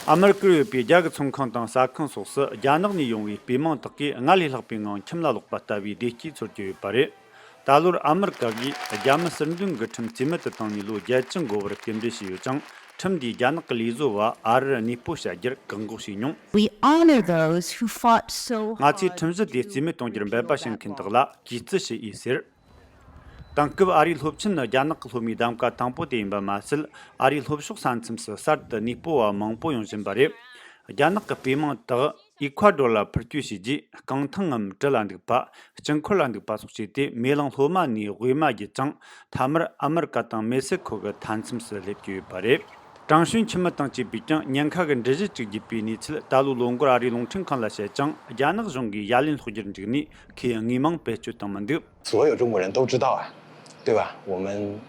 ཨ་མི་རི་ཀར་ཡོད་པའི་རྒྱ་གི་ཚོང་ཁང་དང་ཟ་ཁང་སོགས་སུ་རྒྱ་ནག་ནས་ཡོང་བའི་པུས་མོང་དག་གིས་སྔར་ལས་ལྷག་པའི་ངང་ཁྱིམ་ལ་ལོག་པ་ལྟ་བུའི་བདེ་སྐྱིད་འཚོལ་གྱི་ཡོད་པ་རེད། ད་ལོར་ཨ་མི་རི་ཀ་གིས་རྒྱ་མི་ཟུར་འདོན་གྱི་ཁྲིམས་རྩིས་མེད་དུ་བཏང་ནས་ལོ་བརྒྱད་ཅུ་འགོར་བར་རྟེན་འབྲེལ་བྱས་ཡོད་ཅིང་། ཁྲིམས་འདིས་རྒྱ་ནག་གི་ལས་བཟོ་བ་ཨ་རིར་གནས་སྤོ་བྱ་རྒྱུར་བཀག་འགོག་བྱས་མྱོང་། We honor those who fought so hard. ང་ཚོས་ཁྲིམས་གཞི་དེ་རྩིས་མེད་གཏོང་རྒྱུར་འབད་པ་བྱེད་མཁན་དག་ལ་གུས་བརྩི་ཞུ་ཡིས་ཟེར། དེང་སྐབས་ཨ་རིའི་སློབ་ཆེན་ནི་རྒྱ་ནག་གི་སློབ་མའི་གདམ་ག་དང་པོ་དེ་ཡིན་པ་མ་ཟད། ཨ་རིའི་སློབ་ཕྱོགས་ས་མཚམས་སུ་གསར་དུ་གནས་སྤོ་བ་མང་པོ་ཡོང་བཞིན་པ་རེད། རྒྱ་ནག་གི་པུས་མོང་དག་ཨི་ཁྭ་ཌོར་ལ་འཕུར་སྐྱོད་བྱས་རྗེས། རྐང་ཐང་ངམ་གྲུ་ལ་འདུག་པ། དཀྱིལ་འཁོར་ལ་འདུག་པ་སོགས་བྱས་ཏེ། མེ་གླིང་ལྷོ་མ་ནས་དབུས་མ་བརྒྱུད་ཅིང་། མཐའ་མར་ཨ་མི་རི་ཀ་དང་མེག་སི་ཁོ་གི་མཐའ་མཚམས་སུ་སླེབས་ཀྱི་ཡོད་པ་རེད། ཀྲང་ཞུན་ཁྱིམ་མི་དང་བཅས་པས་ཀྱང་ཉེན་ཁ་གི་འདྲི་གཞི་ཅིག་བརྒྱུད་པའི་གནས་ཚུལ་ད་ལོའི་ལོ་འགོར་ཨ་རིའི་རླུང་འཕྲིན་ཁང་ལ་བཤད་ཅིང་། རྒྱ་ནག་གཞུང་གིས་ཡ་ལན་སློག་རྒྱུར་འཇུག་ནས། ཁོས་དངོས་མིང་བེད་སྤྱོད་བཏང་མི་འདུག། 所有中国人都知道啊，对吧？我们，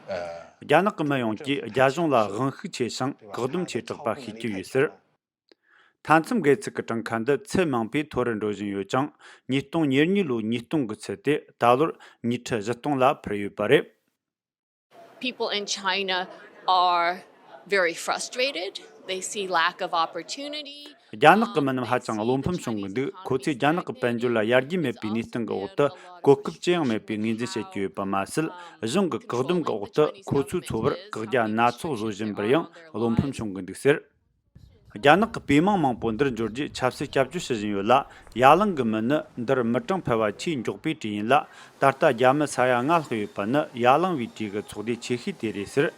呃， རྒྱ་ནག་གི་མི་ཡོངས་ཀྱིས་རྒྱ་གཞུང་ལ་དབང་ཤུགས་ཆེ་ཞིང་བཀག་སྡོམ་ཆེ་དྲགས་པ་ཤེས་ཀྱི་ཡོད་ཟེར། མཐའ་མཚམས་བརྒལ་ཚུལ་གྱི་གྲངས་ཀ་འདི་ཚད་མང་པོས་མཐོ་རུ་འགྲོ་བཞིན་ཡོད་ཅིང་། ཉིས་སྟོང་ཉེར་གཉིས་ལོའི་ཉིས་སྟོང་གི་ཚད་དེ་ད་ལོར་ཉིས་ཁྲི་བཞི་སྟོང་ལ་འཕར་ཡོད་པ་རེད། People in China are very frustrated. They see lack of opportunity. རྒྱ་ནག་གི་མི་རྣམས་ཧ་ཅང་བློ་ཕམ་བྱུང་གི་འདུག། ཁོ་ཚོས་རྒྱ་ནག་གི་དཔལ་འབྱོར་ལ་ཡར་རྒྱས་མེད་པའི་གནས་སྟངས་ཀྱི་འོག་ཏུ་གོ་སྐབས་ཅི་ཡང་མེད་པའི་ངོས་འཛིན་བྱེད་ཀྱི་ཡོད་པ་མ་ཟད། གཞུང་གི་བཀག་སྡོམ་གྱི་འོག་ཏུ་ཁོ་ཚོའི་འཚོ་བར་བཀག་རྒྱ་སྣ་ཚོགས་བཟོ་བཞིན་པར་ཡང་བློ་ཕམ་བྱུང་གི་འདུག་ཟེར། རྒྱ་ནག་གི་པུས་མོང་མང་པོ་འདིར་འབྱོར་རྒྱུའི་ཆབ་སྲིད་སྐྱབས་བཅོལ་ཞུ་བཞིན་ཡོད་ལ། ཡ་ལང་གི་མི་ནི་འདིར་མི་གྲངས་འཕར་བ་ཆེས་མགྱོགས་པའི་གྲས་ཡིན་ལ། ད་ལྟ་རྒྱ་མི་ས་ཡ་ལྔ་ལྷག་ཡོད་པ་ནི་ཡ་ལང་བའི་གྲས་ཀྱི་ཚོགས་སྡེ་ཆེ་ཤོས་དེ་རེད་ཟེར།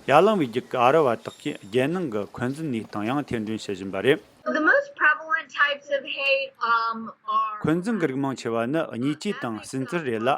ཡ་ལང་བའི་རྒྱུད་ཀྱི་ཨ་རི་བ་དག་གིས་རྒྱལ་ནང་གི་འཁོན་འཛིན་གནས་སྟངས་ཡང་ཐེར་འདོན་བྱེད་བཞིན་པ་རེད། The most prevalent types of hate, um, are འཁོན་འཛིན་གྱི་རིགས་མང་ཆེ་བ་ནི་གཉིས་ཆས་དང་སུན་གཙེར་རེད་ལ།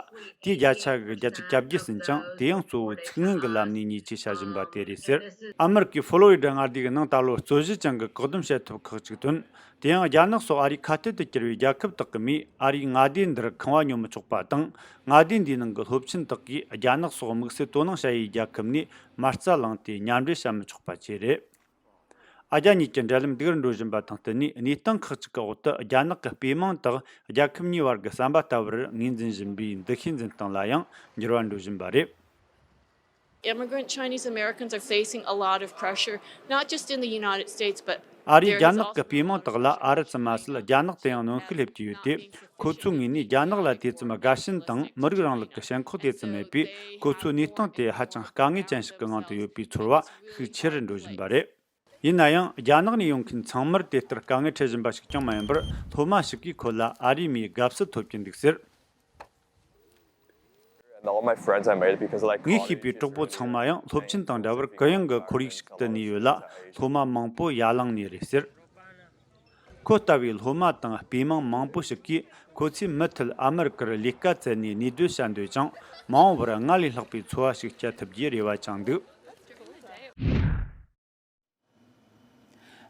དེའི་བརྒྱ་ཆ་གི་བརྒྱད་ཅུ་གྱ་བརྒྱད་ཟིན་ཅིང་། དེ་ཡང་གཙོ་བོ་ཚིག་ངན་གྱི་ལམ་ནས་ཉེས་ཆད་བྱ་བཞིན་པ་དེ་རེད་ཟེར། ཨ་མེ་རི་ཀའི་ཧྥོ་ལོ་རི་ཌ་མངའ་སྡེ་གི་ནང་ད་ལོ་རྩོད་གཞི་ཅན་གྱི་བཀག་སྡོམ་བྱེད་ཐབས་ཁག་ཅིག་བཏོན། དེ་ཡང་རྒྱ་ནག་སོགས་ཨ་རིའི་ཁ་གཏད་དུ་གྱུར་བའི་རྒྱལ་ཁབ་དག་གི་མིས་ཨ་རིའི་མངའ་སྡེ་འདིར་ཁང་བ་ཉོ་མི་ཆོག་པ་དང་། མངའ་སྡེ་འདིའི་ནང་གི་སློབ་ཆེན་དག་གིས་རྒྱ་ནག་སོགས་དམིགས་བསལ་དོ་སྣང་བྱ་ཡུལ་རྒྱལ་ཁབ་ནས་མ་རྩ་བླངས་ཏེ་མཉམ་འབྲེལ་བྱ་མི་ཆོག་པ་བཅས་རེད། ཨ་རྒྱ་གཉིས་ཀྱི་འབྲེལ་ལམ་སྡུག་རུ་འགྲོ་བཞིན་པ་དང་བསྟུན་ནས། གནས་སྟངས་ཁག་ཅིག་གི་འོག་ཏུ་རྒྱ་ནག་གི་དཔེ་མང་དག་རྒྱལ་ཁབ་གཉིས་བར་གྱི་ཟམ་པ་ལྟ་བུར་ངོས་འཛིན་བཞིན་པའི་འདུ་ཤེས་འཛིན་སྟངས་ལ་ཡང་འགྱུར་བ་འགྲོ་བཞིན་པ་རེད། Immigrant Chinese Americans are facing a lot of pressure, not just in the United States, but ཨ་རིའི་རྒྱ་ནག་གི་དཔེ་མང་དག་ལ་ཨ་རི་ཙམ་མ་ཟད། རྒྱ་ནག་ཏུ་ཡང་གནོན་ཤུགས་སླེབས་ཀྱི་ཡོད་དེ། ཁོ་ཚོའི་ངོས་ནས་རྒྱ་ནག་ལ་དེ་ཙམ་དགའ་ཞེན་དང་། མི་རིགས་རིང་ལུགས་ཀྱི་ཞེན་ཁོག་དེ་ཙམ་མེད་པས། ཁོ་ཚོའི་གནས་སྟངས་དེ་ཧ་ཅང་དཀའ་ངལ་ཅན་ཞིག་གི་ངང་དུ་ཡོད་པའི་ཚོར་བ་ཤུགས་ཆེ་རུ་འགྲོ་བཞིན་པ་རེད། ཡིན་ན་ཡང་། རྒྱ་ནག་ནས་ཡོང་མཁན་ཚང་མར་དེ་ལྟར་དཀའ་ངལ་འཕྲད་བཞིན་པ་ཞིག་ཀྱང་མ་ཡིན་པར། སློབ་མ་ཞིག་གིས་ཁོ་ལ་ཨ་རིའི་མིའི་དགའ་བསུ་ཐོབ་ཀྱི་འདུག་ཟེར། And all my friends I made it because, like, ངས་ཤེས་པའི་གྲོགས་པོ་ཚང་མ་ཡང་སློབ་ཆེན་དང་འདྲ་བར་གུ་ཡངས་ཀྱི་ཁོར་ཡུག་ཞིག་ཏུ་གནས་ཡོད་ལ། སློབ་མ་མང་པོ་ཡར་ལངས་ནས་རེད་ཟེར། ཁོ་ལྟ་བུའི་སློབ་མ་དང་དཔེ་མང་མང་པོ་ཞིག་གིས་ཁོ་ཚོས་མུ་མཐུད་ཨ་མེ་རི་ཀར་ལས་ཀ་བཙལ་ནས་གནས་སྡོད་བྱ་འདོད་ཅིང་། མ་འོངས་པར་སྔར་ལས་ལྷག་པའི་འཚོ་བ་ཞིག་སྐྱེལ་ཐུབ་རྒྱུའི་རེ་བ་བཅངས་འདུག།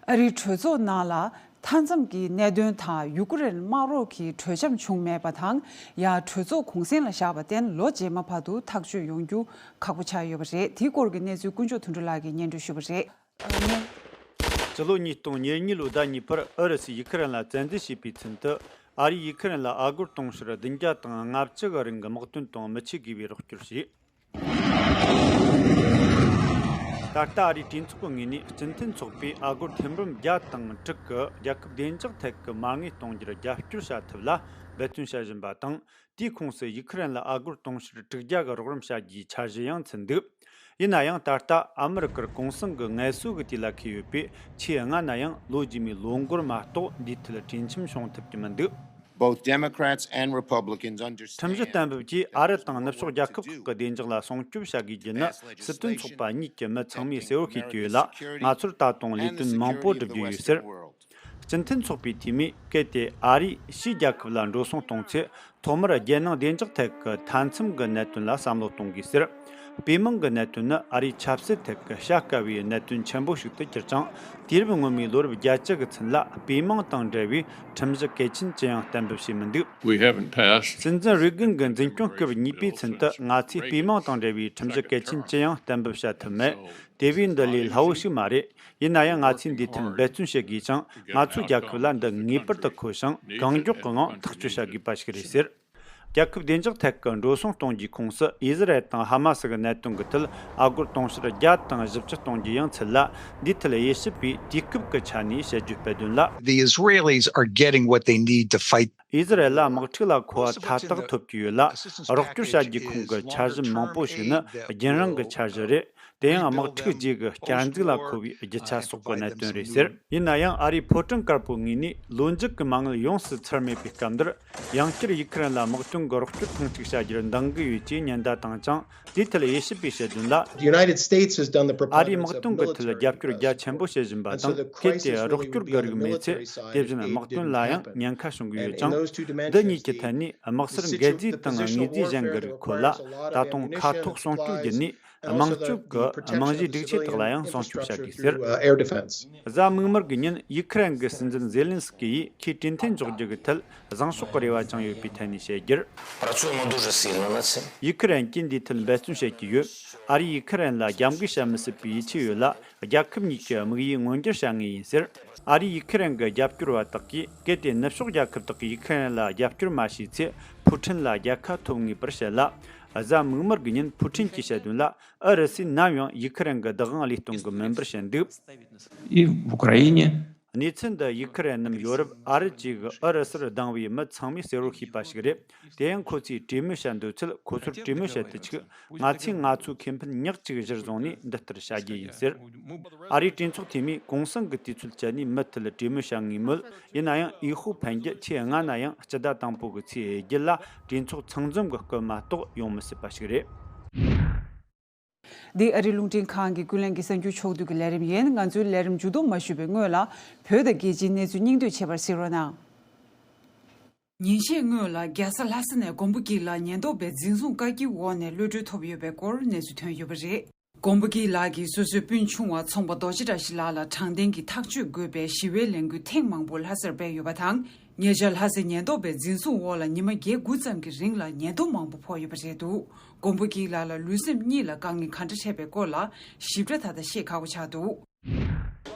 ཨ་རིའི་གྲོས་ཚོགས་ནང་ལ་མཐའ་མཚམས་ཀྱི་གནད་དོན་དང་ཡུ་ཀེ་རེན་དམག་རོགས་ཀྱི་གྲོས་འཆམ་བྱུང་མེད་པ་དང་། ཡང་གྲོས་ཚོགས་གུང་སེང་ལ་བཞག་པར་བརྟེན་ལོ་རྗེས་མ་བར་དུ་ཐག་གཅོད་ཡོང་རྒྱུ་ཁག་པོ་ཆགས་ཡོད་པ་རེད། དེའི་སྐོར་གྱི་གནས་ཚུལ་དཀོན་མཆོག་དོན་གྲུབ་ལགས་ཀྱིས་སྙན་སྒྲོན་ཞུས་པ་རེད། སྤྱི་ལོ་ཉིས་སྟོང་ཉེར་གཉིས་ལོའི་ཟླ་གཉིས་པར་ཨུ་རུ་སུས་ཡུ་ཁི་རན་ལ་བཙན་འཛུལ་བྱས་པའི་ཚུན་དུ། ཨ་རིས་ཡུ་ཁི་རན་ལ་ཨ་སྒོར་དུང་ཕྱུར་བདུན་བརྒྱ་དང་ལྔ་བཅུ་གི་རིང་གི་དམག་དོན་དང་མི་ཆོད་དགོས་པའི་རོགས་སྐྱོར་བྱས། ད་ལྟ་ཨ་རིའི་གྲོས་ཚོགས་ཀྱི་ངོས་ནས་སྤྱི་མཐུན་ཚོགས་པས་ཨ་སྒོར་ཐེར་འབུམ་བརྒྱ་དང་དྲུག་གི་རྒྱལ་ཁབ་བདེ་འཇགས་ཐད་ཀྱི་མ་དངུལ་གཏོང་རྒྱུར་རྒྱབ་སྐྱོར་བྱ་ཐབས་ལ་འབད་བརྩོན་བྱ་བཞིན་པ་དང་། དེའི་ཁོངས་སུ་ཡུ་ཁི་རན་ལ་ཨ་སྒོར་དུང་ཕྱུར་དྲུག་བརྒྱ་གི་རོགས་རམ་བྱ་རྒྱུའི་འཆར་གཞི་ཡང་ཚུད་འདུག། ཡིན་ན་ཡང་། ད་ལྟ་ཨ་མི་རི་ཀར་གུང་སེང་གི་ངལ་གསོ་གི་དུས་ལ་འཁེལ་ཡོད་པས། ཆེས་སྔ་ན་ཡང་ལོ་རྗེས་མའི་ལོ་འགོར་མ་གཏོགས་འདིའི་ཐད་གྲོས་འཆམ་བྱུང་ཐུབ་ཀྱི་མི་འདུག། Both Democrats and Republicans understand ཁྲིམས་གཞི་གཏན་འབེབས་ཀྱིས་ཨ་རི་དང་ནུབ་ཕྱོགས་རྒྱལ་ཁབ་ཁག་གི་བདེ་འཇགས་ལ་སྲུང་སྐྱོབ་བྱ་དགོས་རྒྱུ་ནི་སྲིད་དོན་ཚོགས་པ་གཉིས་ཀྱི་མི་ཚང་མས་གསལ་བོ་ཤེས་ཀྱི་ཡོད་ལ། ང་ཚོར་ད་དུང་ལས་དོན་མང་པོ་སྒྲུབ་རྒྱུ་ཡོད་ཟེར། སྤྱི་མཐུན་ཚོགས་པའི་འཐུས་མིས་གལ་ཏེ་ཨ་རིས་ཕྱིའི་རྒྱལ་ཁབ་ལ་འགྲོ་སོང་གཏོང་ཚེ། ཐོག་མར་རྒྱལ་ནང་བདེ་འཇགས་ཐད་ཀྱི་མཐའ་མཚམས་ཀྱི་གནད་དོན་ལ་བསམ་བློ་གཏོང་དགོས་ཟེར། དཔེ་མང་གི་གནད་དོན་ནི་ཨ་རིའི་ཆབ་སྲིད་ཐད་ཀྱི་བྱ་དཀའ་བའི་གནད་དོན་ཆེན་པོ་ཞིག་ཏུ་གྱུར་ཅིང་། དུས་རབས་སྔོན་མའི་ལོ་རབས་བརྒྱད་ཅུ་གི་ཚུན་ལ་དཔེ་མང་དང་འབྲེལ་བའི་ཁྲིམས་གཞི་གལ་ཆེན་ཅི་ཡང་གཏན་འབེབས་བྱས་མི་འདུག། We haven't passed སྲིད་འཛིན་རེ་གན་གྱི་འཛིན་སྐྱོང་སྐབས་གཉིས་པའི་ཚུན་དུ། ང་ཚོས་དཔེ་མང་དང་འབྲེལ་བའི་ཁྲིམས་གཞི་གལ་ཆེན་ཅི་ཡང་གཏན་འབེབས་བྱ་ཐུབ་མེད། དེ་བས་འདི་ལས་སླ་བོ་ཞིག་མ་རེད། ཡིན་ན་ཡང་། ང་ཚོས་འདིའི་ཐད་འབད་བརྩོན་བྱེད་དགོས་ཅིང་། ང་ཚོའི་རྒྱལ་ཁབ་ལ་འདི་ངེས་པར་དུ་མཁོ་ཞིང་། གང་མགྱོགས་ཀྱི་ངང་ཐག་གཅོད་བྱ་དགོས་པ་ཞིག་རེད་ཟེར། རྒྱལ་ཁབ་བདེ་འཇགས་ཐད་ཀྱི་འགྲོ་སོང་གཏོང་རྒྱུའི་ཁོངས་སུ། ཨི་ཟི་རལ་དང་ཧ་མ་སི་གི་གནད་དོན་གྱི་ཐད་ཨ་སྒོར་དུང་ཕྱུར་བརྒྱ་དང་བཞི་བཅུ་གཏོང་རྒྱུ་ཡང་ཚུད་ལ། འདིའི་ཐད་དབྱེ་ཞིབ་པས་དུས་སྐབས་ཀྱི་ཆ་ནས་དཔྱད་བརྗོད་སྤེལ་དོན་ལ། The Israelis are getting what they need to fight. ཨི་ཟི་རལ་ལ་དམག་འཁྲུག་ལ་མཁོ་བ་མཐའ་དག་ཐོབ་ཀྱི་ཡོད་ལ། རོགས་སྐྱོར་བྱ་རྒྱུའི་ཁོངས་ཀྱི་འཆར་གཞི་མང་པོ་ཞིག་ནི་རྒྱུན་རིང་གི་འཆར་གཞི་རེད། དེ་ཡང་དམག་འཁྲུག་རྗེས་ཀྱི་བསྐྱར་འཛུགས་ལ་མཁོ་བའི་རྒྱུ་ཆ་སོགས་ཀྱི་གནད་དོན་རེད་ཟེར། ཡིན་ན་ཡང་། ཨ་རིའི་ཕོ་བྲང་དཀར་པོའི་ངོས་ནས་ལོ་མཇུག་གི་མ་དངུལ་ཡོངས་སུ་ཚར་མེད་པའི་སྐབས་འདིར། ཡང་བསྐྱར་ཡུ་ཁི་རན་ལ་དམག་དོན་གྱི་རོགས་སྐྱོར་ཐེངས་གཅིག་བྱ་རྒྱུར་འདང་གི་ཡོད་ཅེས་ཉེན་བརྡ་བཏང་ཅིང་། དེའི་ཐད་དབྱེ་ཞིབ་པས་བཤད་དོན་ལ། The United States has done the ཨ་རིས་དམག་preponderance དོན་of གྱི་ཐད་military རྒྱབ་སྐྱོར་རྒྱ་ཆེན་པོ་བྱེད་བཞིན་པ་དང་། གལ་ཏེ་རོགས་སྐྱོར་གྱི་རིགས་མེད་ཚེ། དེ་བཞིན་དམག་དོན་ལ་ཡང་ཉེན་ཁ་བྱུང་གི་ཡོད་ཅིང་། འདི་གཉིས་ཀྱི་ཐད་ནས་དམག་སར་འགད་རྫས་དང་དངོས་རྫས་གཞན་གྱི་རིགས་ཁོ་ལ་ད་དུང་ཁ་ཐོག་སྲུང་སྐྱོབ་བརྒྱུད་ནས། དམངས་སྤྱོད་ཀྱི་རྨང་གཞིའི་སྒྲིག་ཆས་དག་ལ་ཡང་སྲུང་སྐྱོབ་བྱ་དགོས་ཟེར། གཟའ་མིག་དམར་གྱི་ཉིན་ཡུ་ཁི་རན་གྱི་སྲིད་འཛིན་ཛེ་ལིན་སི་ཀི་ཡིས་ཁོས་གྲོས་མཐུན་འཇོག་རྒྱུ་གི་ཐད་བཟང་ཕྱོགས་ཀྱི་རེ་བ་བཅངས་ཡོད་པའི་ཐད་ནས་བཤད་རྒྱུར། Pracujemy dużo silno nad tym. ཡུ་ཁི་རན་གྱིས་འདིའི་ཐད་འབད་བརྩོན་བྱེད་ཀྱི་ཡོད། ཨ་རིས་ཡུ་ཁི་རན་ལ་རྒྱབ་འགལ་བྱ་མི་སྲིད་པའི་ཡིད་ཆེས་ཡོད་ལ། རྒྱལ་ཁབ་གཉིས་ཀྱི་དམིགས་ཡུལ་མངོན་འགྱུར་བྱ་ངེས་ཡིན་ཟེར། ཨ་རིས་ཡུ་ཁི་རན་གྱི་རྒྱབ་སྐྱོར་བ་དག་གིས། གལ་ཏེ་ནུབ་ཕྱོགས་རྒྱལ་ཁབ་དག་གིས་ཡུ་ཁི་རན་ལ་རྒྱབ་སྐྱོར་མ་བྱས་ཚེ། ཕུའུ་ཁྲིན་ལ་རྒྱལ་ཁ་ཐོབ་ངེས་པར་བཤད་ལ། གཟའ་མིག་དམར་གྱི་ཉིན་ཕུའུ་ཁྲིན་གྱིས་བཤད་དོན་ལ། ཨུ་རུ་སུས་ནམ་ཡང་ཡུ་ཁི་རན་གྱི་བདག་དབང་ལས་གཏོང་གི་མིན་པར་བཤད་འདུག། И в Украине. གནས་ཚུལ་འདི་ཡུ་ཁི་རན་ནམ་ཡོ་རོབ། ཨ་རི་བཅས་ཀྱི་ཨུ་རུ་སུར་སྡང་བའི་མི་ཚང་མས་གསལ་བོར་ཤེས་པ་ཞིག་རེད། དེ་ཡང་ཁོ་ཚོས་གྲོས་མོལ་བྱ་འདོད་ཚུལ་ཁོ་ཚོར་གྲོས་མོལ་བྱེད་དུ་ཆུག། ང་ཚོས་ང་ཚོའི་ཁེ་ཕན་ཉག་གཅིག་གཞིར་བཟུང་ནས་འདི་ལྟར་བྱ་རྒྱུ་ཡིན་ཟེར། ཨ་རིའི་གྲོས་ཚོགས་འཐུས་མིས་གུང་སེང་གི་དུས་ཚོད་སྤྱད་ནས་མུ་མཐུད་གྲོས་མོལ་བྱ་ངེས་མོད། ཡིན་ན་ཡང་འོས་ཤོག་འཕེན་རྒྱུ་ཆེས་སྔ་ན་ཡང་སྤྱི་ཟླ་དང་པོ་གི་ཚེས་བརྒྱད་ལ་གྲོས་ཚོགས་ཚང་འཛོམས་ཀྱི་སྐབས་མ་གཏོགས་ཡོང་མི་སྲིད་པ་ཞིག་རེད། འདི་ཨ་རིའི་རླུང་འཕྲིན་ཁང་གི་ཀུན་གླེང་གི་གསར་འགྱུར་ཕྱོགས་བསྡུས་ཀྱི་ལས་རིམ་ཡིན། ང་ཚོའི་ལས་རིམ་མཇུག་བསྡོམས་མ་ཞུས་པའི་སྔོན་ལ། བོད་དང་རྒྱལ་སྤྱིའི་གནས་ཚུལ་སྙིང་བསྡུས་བྱེད་པར་གཟིགས་རོགས་གནང་། ཉིན་ཤས་སྔོན་ལ་རྒྱལ་ས་ལྷ་ས་ནས་མགོན་པོ་སྐྱིད་ལགས་ཉེན་རྟོག་པས་འཛིན་བཟུང་བཀའ་བཀྱོན་འོག་ནས་གློད་གྲོལ་ཐོབ་ཡོད་པའི་སྐོར་གནས་ཚུལ་ཐོན་ཡོད་པ་རེད། མགོན་པོ་སྐྱིད་ལགས་ཀྱིས་སོ་སོའི་སྤུན་ཆུང་བ་ཚོང་པ་རྡོ་རྗེ་བཀྲ་ཤིས་ལགས་ལ་དྲང་བདེན་གྱི་ཐག་གཅོད་དགོས་པའི་ཞི་བའི་ལས་འགུལ་ཐེངས་མང་པོ་ལྷ་སར་སྤེལ་ཡོད་པ་དང་། ཉེ་ཆར་ལྷ་སའི་ཉེན་རྟོག་པའི་འཛིན་བཟུང་འོག་ལ་ཉི་མ་བརྒྱད་དགུ་ཙམ་གྱི་རིང་ལ་ཉེན་རྟོག་མང་པོ་ཕོག་ཡོད་པ་རེད་འདུག་མགོན་པོ་སྐྱིད་ལགས་ལ་ལུས་སེམས་གཉིས་ལ་དཀའ་ངལ་ག་འདྲ་འཕྲད་པའི་སྐོར་ལ་ཞིབ་ཕྲ་ད་ལྟ་ཤེས་ཁག་པོ་ཆགས་འདུག་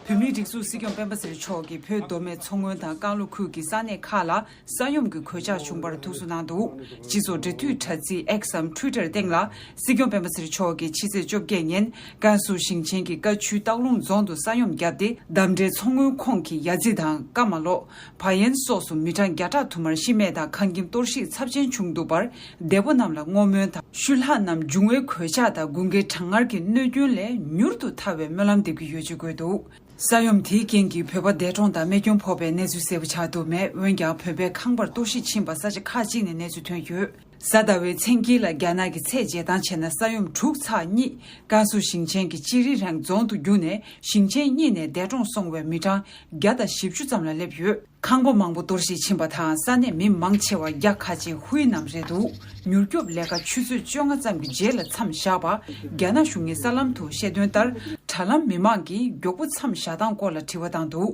བོད་མིའི་སྒྲིག་འཛུགས་སྲིད་སྐྱོང་སྤེན་པ་ཚེ་རིང་མཆོག་གིས་བོད་མདོ་སྨད་མཚོ་སྔོན་དང་ཀན་ལྷོ་ཁུལ་གྱི་ས་གནས་ཁག་ལ་ས་ཡོམ་གྱི་གོད་ཆག་བྱུང་བར་ཐུགས་གསོ་གནང་འདུག་སྤྱི་ཚོགས་འབྲེལ་མཐུད་དྲ་ཚིགས་X་འམ་Twitter་སྟེང་ལ་སྲིད་སྐྱོང་སྤེན་པ་ཚེ་རིང་མཆོག་གིས་ཕྱི་ཚེས་བཅོ་བརྒྱད་ཉིན་ཀན་སུའུ་ཞིང་ཆེན་གྱི་ཀ་ཆུའི་སྟག་ལུང་རྫོང་དུ་ས་ཡོམ་བརྒྱབ་སྟེ། འདབས་འབྲེལ་མཚོ་སྔོན་ཁོངས་ཀྱི་ཡ་རྫི་དང་ཀ་མ་ལོ། བ་ཡན་སོགས་སུ་མི་གྲངས་བརྒྱ་ཕྲག་དུ་མར་ཤི་རྨས་དང་ཁང་ཁྱིམ་གཏོར་བཤིག་ཚབས་ཆེན་བྱུང་འདུག་པར། འདས་པོ་རྣམས་ལ་བསྔོ་སྨོན་དང་ཤུལ་ལྷག་རྣམས་འབྱུང་བའི་གོད་ཆག་དང་དགུན་ཁའི་གྲང་ངར་གྱི་གནོད་སྐྱོན་ལས་མྱུར་དུ་ཐར་བའི་སྨོན་ལམ་འདེབས་ཀྱི་ཡོད་ཅེས་བཀོད་འདུག་ས་ཡོམ་དེའི་རྐྱེན་གྱིས་བོད་པ་འདས་གྲོངས་དང་རྨས་སྐྱོན་ཕོག་པའི་གནས་ཚུལ་གསལ་པོ་ཆགས་ཐུབ་མེད། འོན་ཀྱང་བོད་པའི་ཁང་པར་གཏོར་བཤིག་ཕྱིན་པ་ས་ཆ་ཁག་ཅིག་ནས་གནས་ཚུལ་ཐོན་ཡོད། གཟའ་ཟླ་བའི་མཚན་དཀྱིལ་ལ་རྒྱ་ནག་གི་ཚད་འཇལ་སྟངས་བྱས་ན་ས་ཡོམ་དྲུག་ཚེག་གཉིས་ཀན་སུའུ་ཞིང་ཆེན་གྱི་ཅི་རི་རེང་རྫོང་དུ་རྒྱུག་ནས་ཞིང་ཆེན་གཉིས་ནས་འདས་གྲོངས་སོང་བའི་མི་གྲངས་བརྒྱ་དང་བཞི་བཅུ་ཙམ་ལ་སླེབས་ཡོད། ཁང་པ་མང་པོ་གཏོར་བཤིག་ཕྱིན་པ་དང་ས་གནས་མི་མང་ཆེ་བ་རྒྱ་ཁ་ཆེ་ཧུའེ་ནང་རེད་འདུག་མྱུར་སྐྱོབ་ལས་ཀ་ཆུ་ཚོད་བཅོ་ལྔ་ཙམ་གྱི་རྗེས་ལ་མཚམས་བཞག་པ། རྒྱ་ནག་གཞུང་གི་གསར་ལམ་དུ་བཤད་དོན་ལྟར། དྲ་ལམ་མི་མང་གིས་མགྱོགས་པོ་མཚམས་བཞག་སྟངས་སྐོར་ལ་དྲི་བ་བཏང་འདུག་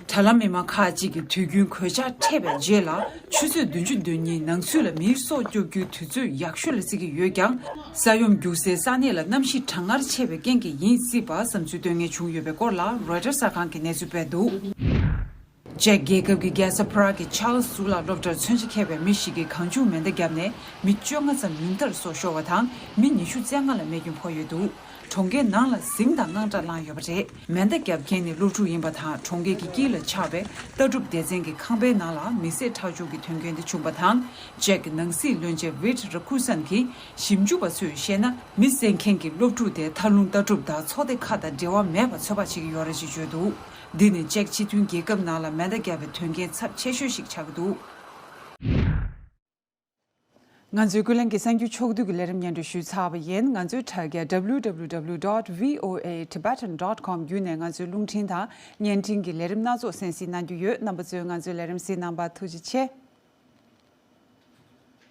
དྲ་ལམ་མི་མང་ཁག་ཅིག་གིས་དུས་རྒྱུན་གོད་ཆག་འཕྲད་པའི་རྗེས་ལ་ཆུ་ཚོད་བདུན་ཅུ་དོན་གཉིས་ནང་ཚུད་ལ་མིའི་སྲོག་སྐྱོབ་རྒྱུའི་དུས་ཚོད་ཡག་ཤོས་ལ་བརྩི་གི་ཡོད་ཀྱང་། ས་ཡོམ་རྒྱུག་སའི་ས་གནས་ ལ་གནམ་གཤིས་གྲང་ངར་ཆེ་བའི་རྐྱེན་གྱིས་ཡིན་སྲིད་པ་བསམ་ཚུལ་བཏོན་མཁན་བྱུང་ཡོད་པའི་སྐོར་ལ་Reuters་གསར་ཁང་གིས་གནས་ཚུལ་སྤེལ་འདུག་ཅེཀ་རྒྱལ་ཁབ་ཀྱི་རྒྱལ་ས་Prague་གི་Charles་གཙུག་ལག་སློབ་གྲྭར་མཚོན་ཆ་འཁྱེར་བའི་མི་ཞིག་གིས་གང་བྱུང་མེ་མདའ་བརྒྱབ་ནས་མི་བཅོ་ལྔ་ཙམ་ཉུང་མཐར་སྲོག་ཤོར་བ་དང་མི་ཉི་ཤུ་རྩ་ལྔ་ལ་རྨས་སྐྱོན་ཕོག་ཡོད་འདུག་གྲོང་ཁྱེར་ནང་ལ་གཟིངས་དང་དངངས་སྐྲག་ལངས་ཡོད་པ་རེད། མེ་མདའ་བརྒྱབ་མཁན་ནི་སློབ་ཕྲུག་ཡིན་པ་དང་གྲོང་ཁྱེར་གྱི་དཀྱིལ་ལ་ཆགས་པའི་ལྟ་གྲུབ་སྡེ་ཚན་གྱི་ཁང་པའི་ནང་ལ་མི་བསད་ཁྲག་སྦྱོར་གྱི་དོན་རྐྱེན་འདི་བྱུང་བ་དང་། ཅེཀ་གི་ནང་སྲིད་བློན་ཆེན་Vít Rakusan་གྱིས་ཞིབ་འཇུག་པ་ཚོས་བཤད་ན། མི་བསད་མཁན་གྱི་སློབ་ཕྲུག་དེ་མཐའ་ལྷུང་ལྟ་གྲུབ་དང་ཚོགས་སྡེ་ཁག་དང་འབྲེལ་བ་མེད་པ་ཚོད་དཔག་བྱེད་ཀྱི་ཡོད་རེད་ཅེས་བརྗོད་འདུག་འདི་ནི་ཅེཀ་སྤྱི་མཐུན་རྒྱལ་ཁབ་ནང་ལ་མེ་མདའ་བརྒྱབ་པའི་དོན་རྐྱེན་ཚབས་ཆེ་ཤོས་ཤིག་ཆགས་ཀྱི་འདུག་ང་ཚོའི་ཀུན་གླེང་གི་གསར་འགྱུར་ཕྱོགས་བསྡུས་ཀྱི་ལས་རིམ་སྙན་སྒྲོན་ཞུས་ཚར་བ་ཡིན། ང་ཚོའི་དྲ་རྒྱ་W W W dot V O A Tibetan dot com བརྒྱུད་ནས་ང་ཚོའི་རླུང་འཕྲིན་དང་བརྙན་འཕྲིན་གྱི་ལས་རིམ་སྣ་ཚོགས་གསན་གཟིགས་གནང་རྒྱུ་ཡོད། རྣམ་པ་ཚོས་ང་ཚོའི་ལས་རིམ་གཟིགས་གནང་བར་ཐུགས་རྗེ་ཆེ།